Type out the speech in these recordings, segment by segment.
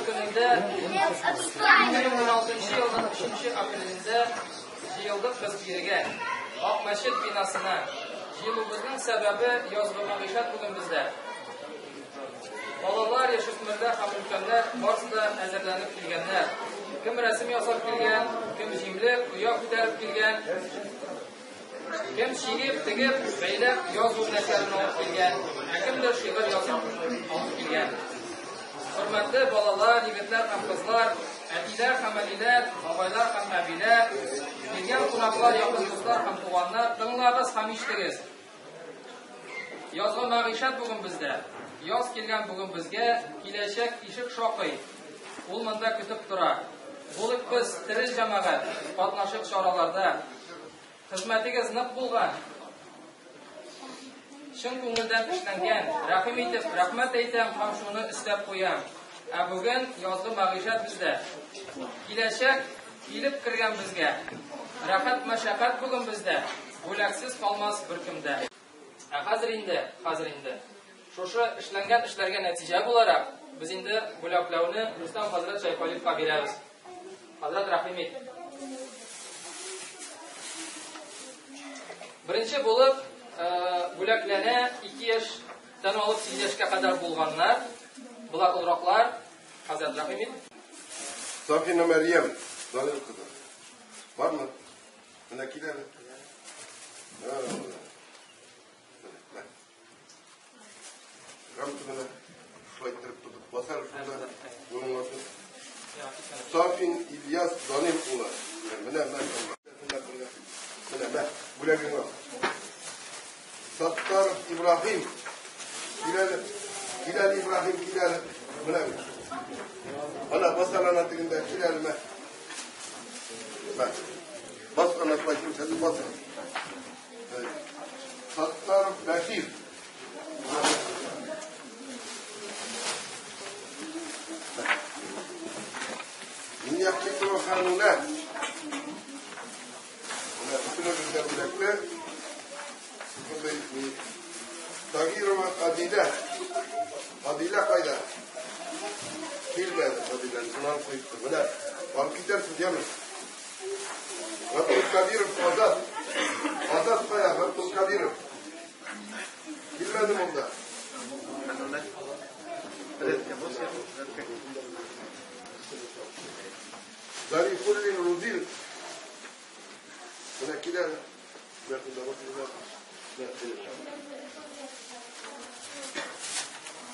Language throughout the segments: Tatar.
көнендә 2016 елның 3 апрелендә җыелдык без бирегә, Ак мәчет бинасына. Җыелуыбызның сәбәбе язгы мәгыйшәт бүген бездә. Балалар, яшүсмерләр һәм өлкәннәр барысы да әзерләнеп килгәннәр. Кем рәсем ясап килгән, кем җимлек, оя күтәреп килгән, кем чигеп, тегеп, бәйләп яз үрнәкләрен алып килгән, ә кемдер шигырь язып алып килгән. Хөрмәтле балалар, егетләр һәм кызлар, әтиләр һәм әниләр, бабайлар һәм әбиләр, килгән кунаклар, якын дуслар һәм туганнар, тыңлагыз һәм ишетегез. Язгы мәгыйшәт бүген бездә. Яз килгән бүген безгә, киләчәк ишек шакый. Ул монда көтеп тора. Булыйк без тере җәмәгать, катнашыйк чараларда. Хезмәтегез нык булган, чын күңелдән эшләнгән. Рәхим итеп, рәхмәт әйтәм һәм шуны өстәп куям. Ә бүген язгы мәгыйшәт бездә. Киләчәк килеп кергән безгә. Рәхәт мәшәкать бүген бездә. Бүләксез калмас беркем дә. Ә хәзер инде, хәзер инде шушы эшләнгән эшләргә нәтиҗә буларак, без инде бүләкләүне Рөстәм хәзрәт Шәйхалиевка бирәбез. Хәзрәт, рәхим ит. Беренче булып бүләкләнә 2 яшьтән алып 8 яшькә кадәр булганнар. Болар олыраклар. Хәзрәт, рәхим ит. Сафина Мәрьям, Данил кызы. Бармы? Менә кил әле. Грамота менә шулай иттереп тотып басар шунда. Моның артын. Сафин Ильяс Данил улы. Менә менә. Менә менә бүләгең ал. Саттаров Ибраһим. Кил әле. Кил әле, Ибраһим, кил әле. Менә. Ана басар ана тегендә, кил әле, мә. Мә. Бас ана шулай күрсәтеп бас. Саттаров Бәшир. Миняхметова Хануна. Менә бөтенебез дә бүләкле. Шундый ни. Тагирова Адилә. Адилә кайда? Килмәде Адилә. Шуннан куйыпты. Менә алып китәрсез, яме. Габдулкадиров Азат. Азат кая? Габдулкадиров. Килмәде монда. Зарифуллин Рузил. Менә килә. Менә шунда бас, менә. Менә килә.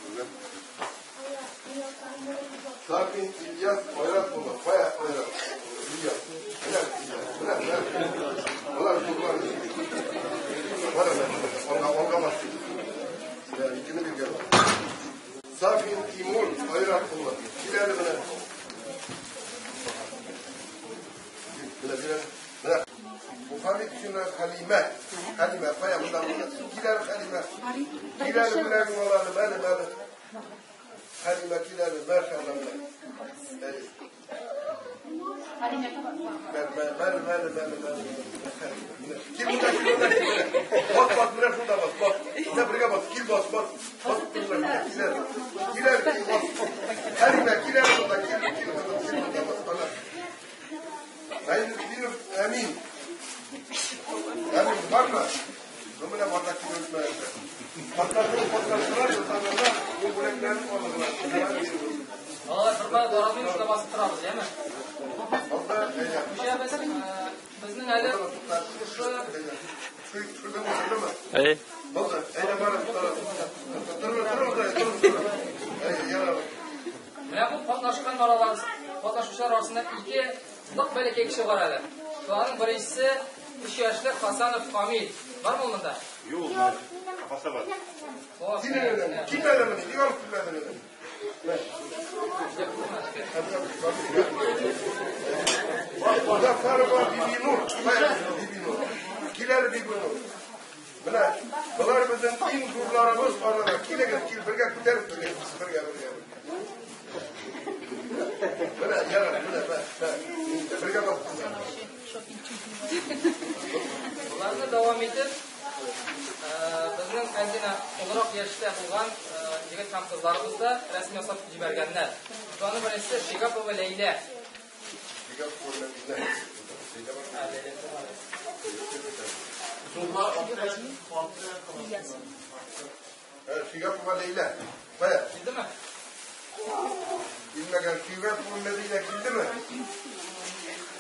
Менә. Сафин Ильяс Айрат улы. Кая Айрат? Ильяс. Менә Ильяс. Менә, менә. Алар зурлар. Бар әнә. Алга, алга бас. Менә икене биргән. Сафин Тимур Айрат улы. Кил әле менә. Менә, кил әле. Менә. Мухаметшина Халимә. Халимә, кая монда монда. Кил әле, Халимә. Кил әле, бүләгең ал әле, мәле, мәле. Халимә, кил әле, мәшәллә. Әй. Мәл, мәл, мәл, мәл, мәл, мәл. Кил монда, кил монда, кил монда. Бас, бас, менә шунда бас, бас. Менә бергә бас, кил бас, бас. Бас, кил әле, кил әле. Кил әле, кил, бас. Халимә, кил әле монда, кил, кил, кызым, кил монда, бас, ана. Гайнетдинов Әмин. Әмин бармы? Ну, менә барда килеп үтмәде. Катнашып, катнаштылар, ясадылар, бу бүләкләрне алдылар. Балалар, бер барабыз, шунда басып торабыз, яме? Алда, әйдә. Күчәбез, безнең әле шушы Шүрдеме, шүрдеме? Әй. Булды, әйдә барып, торып. Торып, торып, торып, торып. Әйдә, ярар. Менә бу катнашкан аралар, катнашучылар арасында ике нык бәләкәй кеше бар әле. Шуларның беренчесе 3 яшьлек Хасанов Камил. Бармы ул монда? Юк, апасы бар. О, Син әле, кил әле менә, ник алып килмәдең әле? Музафарова Бибинур. Кая Бибинур? Кил әле Бибинур. Менә болар безнең иң зурларыбыз арада. Килегез, кил, бергә күтәреп бергә, бергә, бергә. Менә, ярар, менә, менә, менә. Бергә бастыңдар. Боларны дәвам итеп, безнең әзгенә олырак яшьтә булган егет егет һәм кызларыбыз да рәсем ясап җибәргәннәр. Шуларның беренчесе Шигапова Ләйлә. Шигапова Ләйлә. Ә, Ләйлә. Шигапова Ләйлә. Кая? Килдеме? Килмәгән Шигапова Мәдинә килдеме?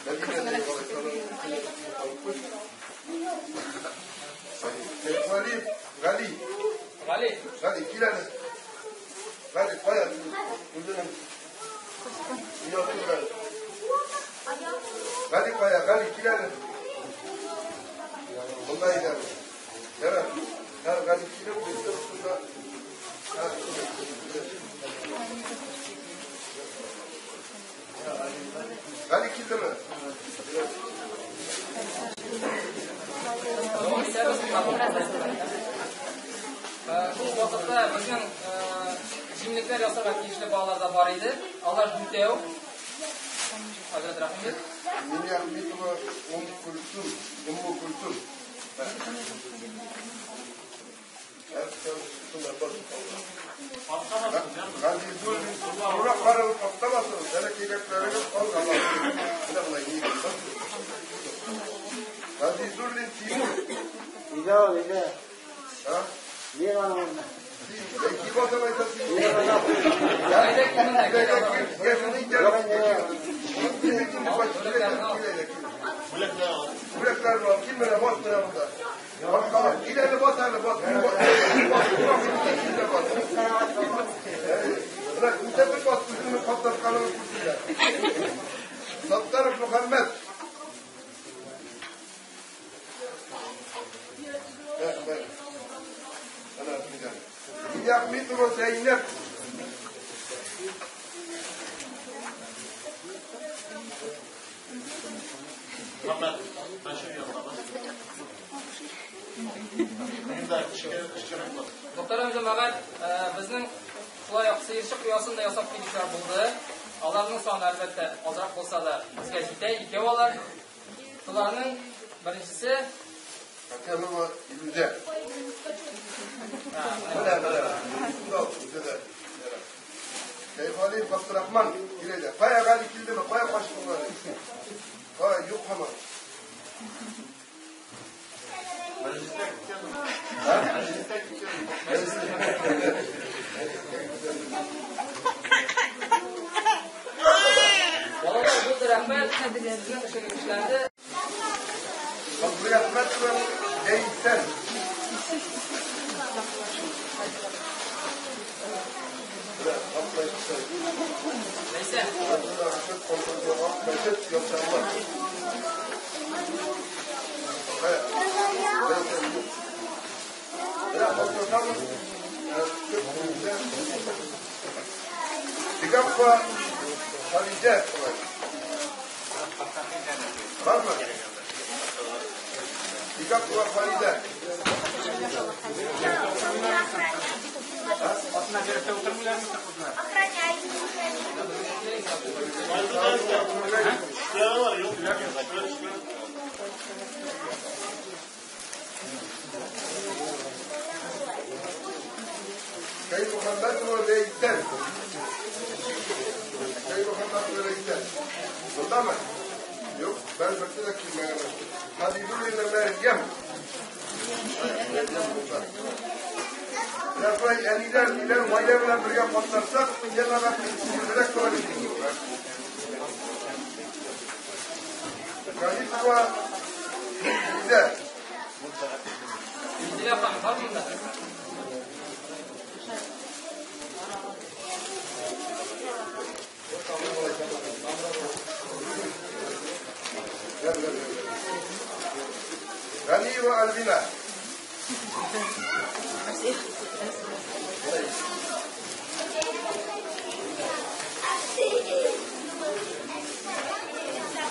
Мәдинә Гали, Гали. Гали. Гали, кил әле. Гали, кая? Үзенең. Оясы белән. Гали кая? Гали, кил әле. Монда иде әле. Ярар. Һәр Гали килеп, бездә шунда. Гали килдеме? Дәвам итәбез. Шул вакытта безнең җимлекләр ясарга тиешле балалар да бар иде. Алар дүртәү. Хәзрәт рәхим ит. Миниахметова Ум Кульсум. Умму Кульсум. Газизуллин, Зурракларыгыз аптамасын, бәләкәйрәкләрегез алга бассын. Менә болай ни. Газизуллин Тимур. Өйдә ул, өйдә. Ha? Ник аның урынына? Ким атап әйтәсең? Әйдә, кил монда, кил. Бүләкләрне ал, кил менә бас менә монда. Бас кала. Кил әле бас әле бас. Бас. Бас. Кил дә бас. Менә күрсәтеп бас, үзеңнең катнашканыңны күрсеннәр. Саттаров Мөхәммәт. Ana güzel. Ахметова Зәйнәп. Мөхтәрәм җәмәгать, безнең шулай ук сыерчык оясын да ясап килүчеләр булды. Аларның саны әлбәттә азрак булса да безгә җитә, икәү алар. Шуларның беренчесе Хакимова Илүзә. Менә, менә. Шунда, үзе дә. Шәйхалиев Габдрахман килә. Кая Гали килдеме? Кая качты Гали? Кая юк һаман. Балалар, булды, рәхмәт. Сезнең эшегез эшләнде. Абдурахматова Ләйсән. Менә, Абдурахматова. Ләйсән. Абдурахматова ясалма. Кая? Ләйсән юк. Менә, Абдурахматова Дигаппа Халидә. Бармы? Дигаппа Халидә. Кай Мөхәммәтова Ләйсән. Кай Мөхәммәтова Ләйсән. Мондамы? Юк, бер берсе дә килмәгән. Хабибуллина Мәрьям. Мәрьям монда. Менә шулай әниләр, ниләр, гаилә белән бергә катнашсак, җәмәгать күңеллерәк була бит инде. Галипова Илүзә. Илзилә ханым бар монда? Gel, gel, gel. Галиева Альбина.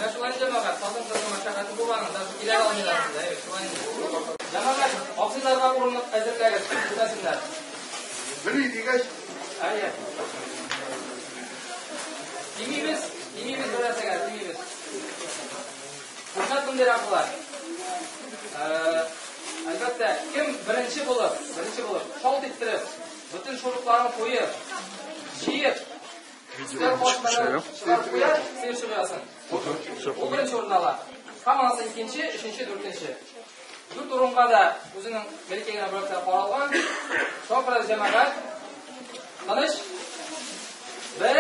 Менә шулай җәмәгать, хатын-кызның мәшәкате күп аның, даже килә алмыйлар инде, әйе, шулай инде. Җәмәгать, абзыйларга урынлык әзерләгез, күтәрсеннәр. Бери дигәч, Әйе. Тимибез, тимибез бер нәрсәгә, тимибез. Күрсәт мондыйрак була. Әлбәттә, кем беренче булып, шалт иттереп, Бөтен шурупларын куеп, җыеп, өстәл кашманы чыгарып куя, сыерчык оясын. Ул беренче урын ала. Һәм анысы икенче, өченче, дүртенче. Дүрт урынга да үзенең бәләкәй генә бүләкләр каралган. Шуңа күрә җәмәгать, тыныч. Бер,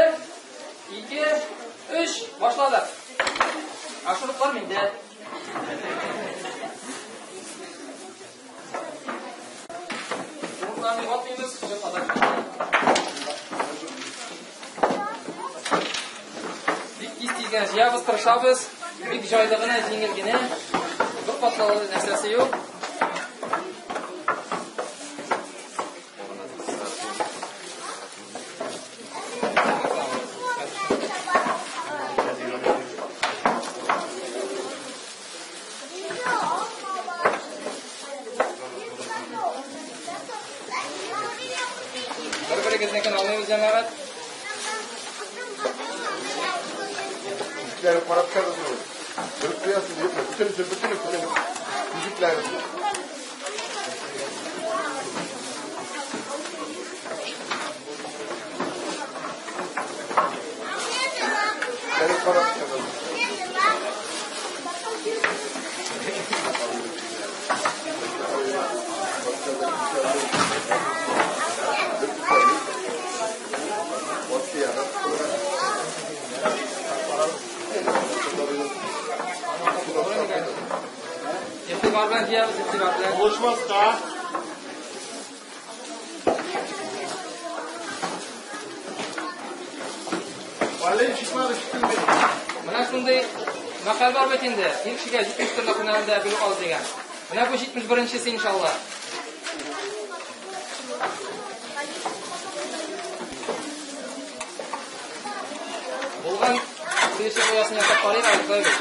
ике, өч, башладык. Ә шуруплар миндә. Шурупларны югалтмыйбыз, чыгып ата. Бик тиз-тиз генә җыябыз, тырышабыз. Бик җайлы гына, җиңел генә. Бер катлаулы нәрсәсе юк. Бер-берегезнекен алмыйбыз, җәмәгать. Битләрен карап чыгыгыз. Бер куясыз, юкмы? Бөтенесе, бөтенесе. Ничекләр? Битләрен карап чыгыгыз. Игътибар белән җыябыз, игътибар белән. Булышмаска. Валей чыкмады шикелле. Менә шундый мәкаль бар бит инде. Ир кешегә 70 төрле һөнәрен дә белү аз дигән. Менә бу 71-нчесе иншалла. Булган сыерчык оясын ясап карыйк әле, шулай бит.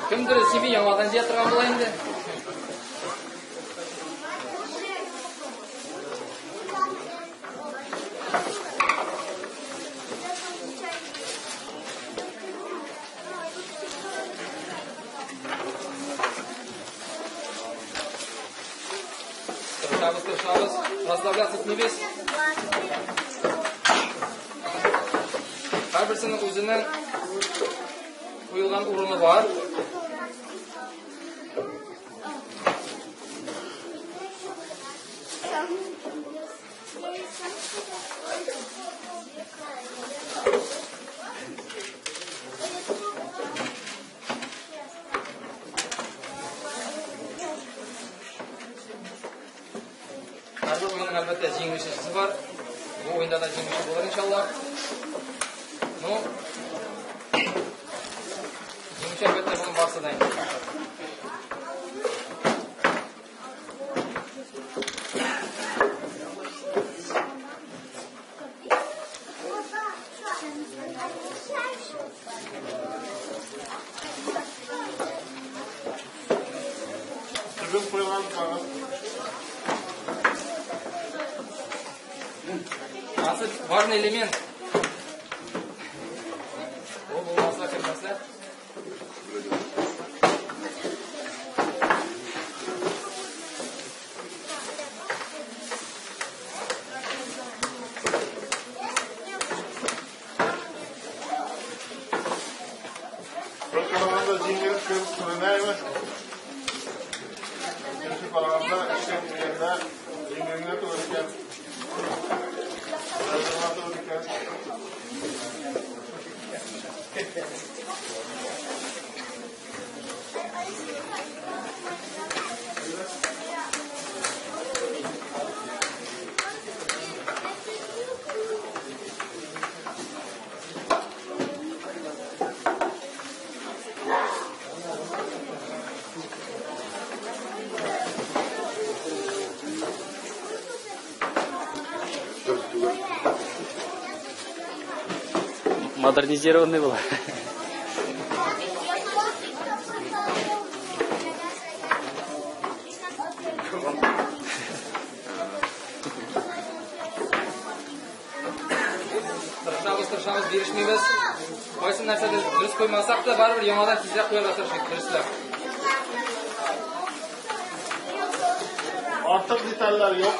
Кемдер сине яңадан җыя торган була инде. Тырышабыз, тырышабыз. Расслабляться итмибез. Һәрберсенең үзенең куелган урыны бар. Һәрбер уенның әлбәттә җиңүчесе бар. Бу уенда да җиңүче булыр иншалла. Ну, җиңүче әлбәттә моның барысы да инде. Төбен куйган тагын. Ансы важный элемент. Ул булмаса, кермәсә. Бер караганда җиңел кебек күренә име? Икенче караганда эшкә килгәндә җиңел генә түгел икән. Җайлы гына түгел икән. Дөрес түгел. Модернизированный был. Тырышабыз, тырышабыз, бирешмибез. Кайсы нәрсәдер дөрес куймасак та, барыбер яңадан тизрәк куярга тырышыйк, дөресләп. Артык детальләр юк.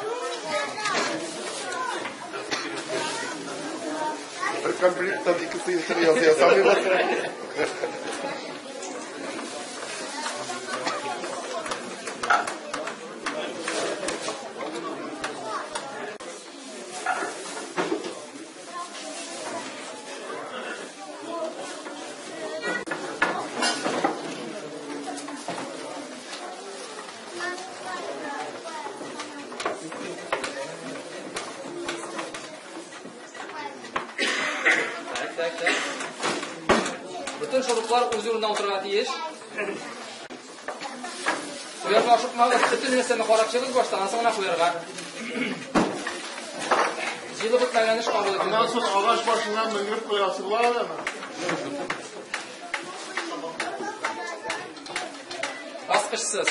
Бер комплекттан ике сыер ясамыйлар. Так, так, так. Бөтен шуруплар үз урынына утырырга тиеш. Куярга ашыкмагыз, бөтен нәрсәне карап чыгыгыз башта, аннан соң гына куярга. Җыелып бетмәгән эш кабул Аннан ителми. соң агач башыннан менгереп куясы була әле. Баскычсыз.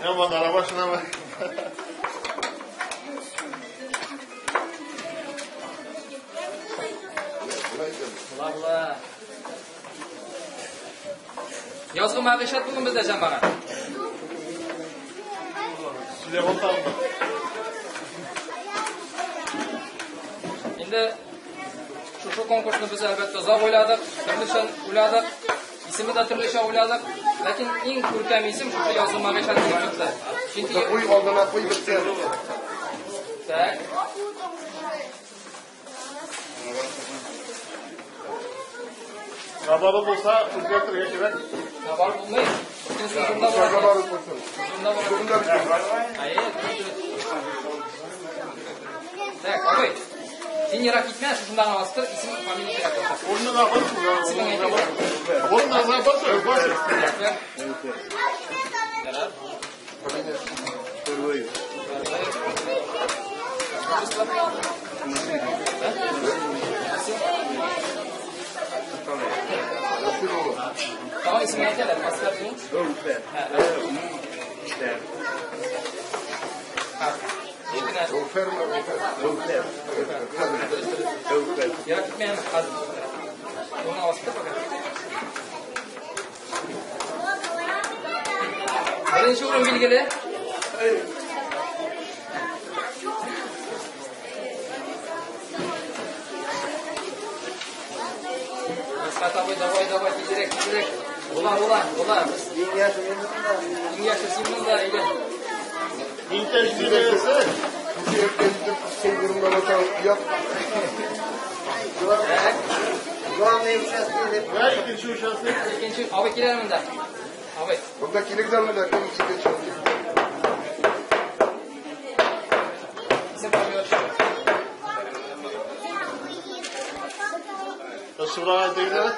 Я манара башына mı? Була, була. Язгы мәгыйшәт бүген бездә җәмәгать. Сөләйман тагында. Инде шушы конкурсны без әлбәттә озак уйладык, төрлечә уйладык, исеме дә төрлечә уйладык. Ләкин иң күркәм исем шушы язгы мәгыйшәт булып чыкты. Чөнки Куй алдына куй бетте. Так. Набары булса, үзгәртергә кирәк. Набар булмый. Бөтен шунда була. Шунда барып булсын. Шунда була. Шунда бит. Әйе, дөрес, дөрес. Так, абый. Син ерак китмә, шушында гына бастыр, исем, фамилия кирәк булса. Урынына бас, Исемең урынына әйтегез. бас. Урынына бас, бас. Ярар. Nasıl olur? Tamam, ismini әйт әле, Аскар дигән. Һә. Икенә. Gofер mi? Gofер. Ерак китмә, хәзер. Урынына бастыр пока. Беренче урын билгеле. Әсхәт абый, давай, давай, тизрәк, тизрәк. Була, була, була. Иң яше мин монда. Иң яше син монда, әйдә. Иң тәҗрибәлесе. Сол урында булса, оят. Так. Главный участник дип. Вә икенче участник. Икенче, абый килә монда. Абый. Монда килегез монда, кем икенче? Исем фамилия отчество. Шура әйтегез әле.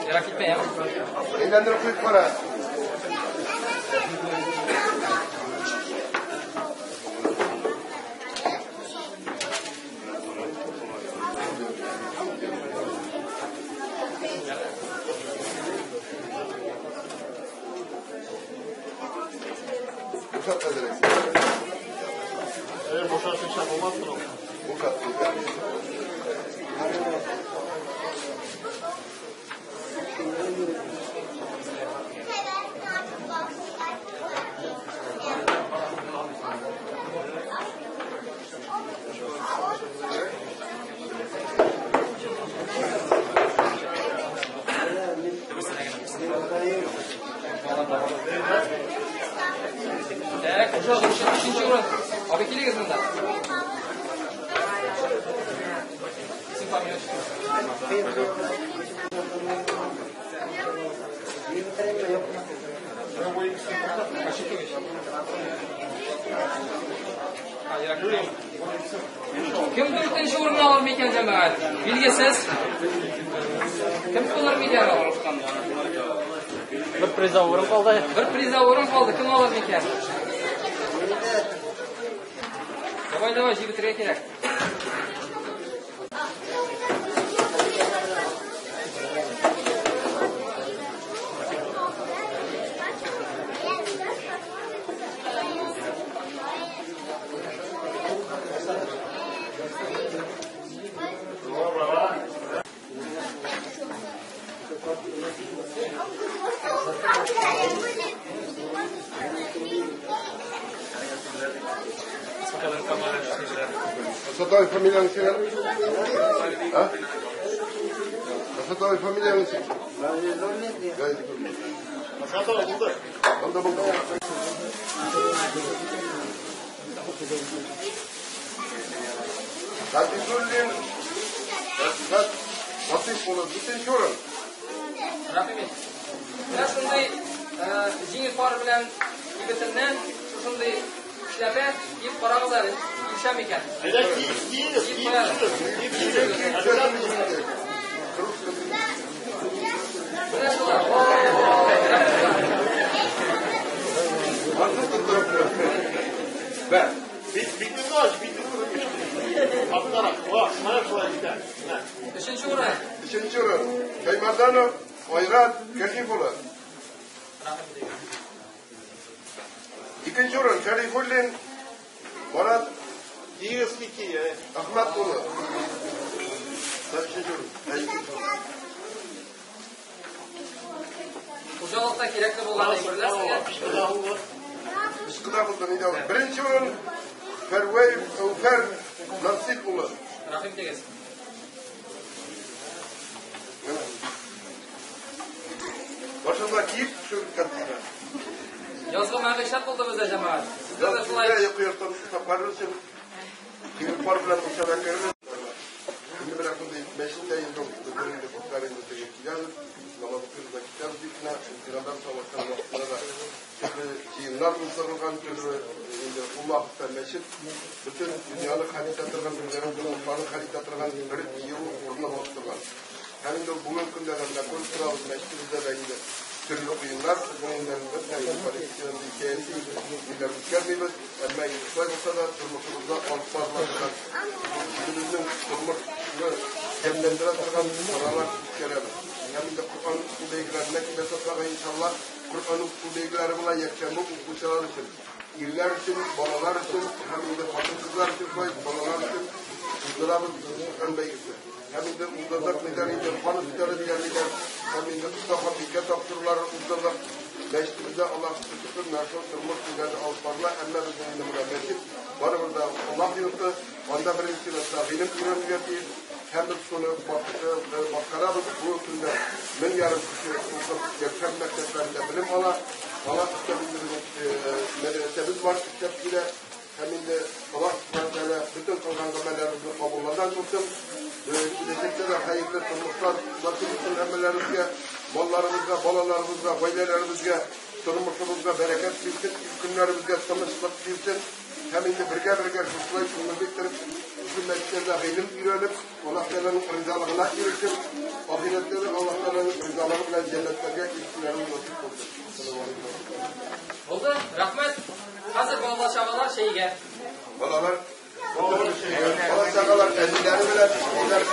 Ерак китмә, я. Әйләндереп куеп кара. Boşalt da direkt. Әйе, бушатып чапылмастыр ул. Boşalt. Так, уже өченче урын. Абый килегез монда. Исем фамилия отчество. Ашикович. А, ерак китмә. Кем дүртенче урынны алыр микән, җәмәгать? Билгесез. Кем булыр микән ул? Бер приза урын калды. Бер приза урын калды. Кем алыр микән? Давай, давай, җыеп бетерергә кирәк. Сатовый фамилияң синең? А? Сатовый фамилияң синең? Сатовый булды. Анда булды. Газизуллин Рәфкать Латыйф улы, дүртенче урын. Рәхим ит. Менә шундый җиңел пар белән кибетеннән шушындый эшләпә киеп карагыз әле, килешә микән? Әйдә, киегез, киегез, Киеп куялар. киегез, киегез. Менә шулар. Артык тоттырып Бә. Битеңне ач, битеңне күрмеш. Арттарак. О, менә шулай җитә. Менә. Өченче урын. Өченче урын. Шәймәрданов Айрат Кәшиф улы. Рәхим итегез. Икенче урын Шәрифуллин Марат Киегез, ки, Әхмәт улы. Өченче урын. Ә, икенче урын. Хуҗалыкта кирәкле булган әйберләр сезгә. Пычкыда булды. Пычкыда булды, нидә булды? Беренче урын Фәрвәев Әүфәр Насыйп улы. Рәхим итегез. Башында киеп төшереп картина. Язгы мәгыйшәт булды бездә, җәмәгать. Сездә дә шулай. Сезгә йокы йортын тапкан өчен киеп пар белән мунчада керегез. Инде менә шундый мәчеттә инде безнең инде күпләр инде теге киләбез, намаз укыйбыз да китәбез дип кенә, пәйгамбәр саллаллаһу алейһи вакытында да төрле җыеннар уздырылган, төрле инде ул вакытта мәчет бөтен дөньяны хәл итә торган, дөньяның тормышларын хәл итә торган бер җыю урыны булып торган. Һәм инде бүгенге көндә дә менә күреп торабыз, мәчетебездә дә инде төрле уеннар, безнең инде без һәм политика, сәяси ниләр үткәрмибез, әмма инде шулай булса да тормышыбызда алып барыла торган, үзебезнең тормышны ямьләндерә торган чаралар үткәрәбез. Һәм инде Коръән уку бәйгеләренә киләсе атнага иншалла Коръән уку бәйгеләре була якшәмбе укучылар өчен, ирләр өчен, балалар өчен, һәм инде хатын-кызлар өчен шулай, балалар өчен уздырабыз Коръән бәйгесе. Һәм инде уздырдык ниләр инде хан өстәле дигән ниләр, һәм инде оста ханбикә тапшырулары уздырдык. Мәчетебездә Аллаһ шөкер, менә шул тормыш ниләре алып барыла, әмма безнең инде менә мәчет барыбер дә Аллаһ йорты, анда беренче чиратта гыйлем өйрәнергә тиеш. Һәм без шуны башкарабыз. Бу көндә 1500 кеше укып, якшәмбе мәктәпләрендә белем ала. Ала өстәп инде безнең мәдрәсәбез бар, өстәп килә. Һәм инде Аллаһ субхана тәгалә бөтен кылган гамәлләребезне кабулладан булсын. Киләчәктә дә хәерле тормышлар насыйп итсен һәммәләребезгә, малларыбызга, балаларыбызга, гаиләләребезгә, тормышыбызга бәрәкәт бирсен, көннәребезгә тынычлык бирсен. Һәм инде бергә-бергә шушылай күңелле иттереп, шушы мәчетләрдә гыйлем өйрәнеп, Аллаһ Тәгаләнең ризалыгына ирешеп, ахирәттә дә Аллаһ Тәгаләнең ризалыгы белән җәннәтләргә ирешүләребез насыйп булсын. Булды, рәхмәт. Хәзер балалар чагалар чәйгә. Балалар, бала чагалар әниләре белән эшлиләр.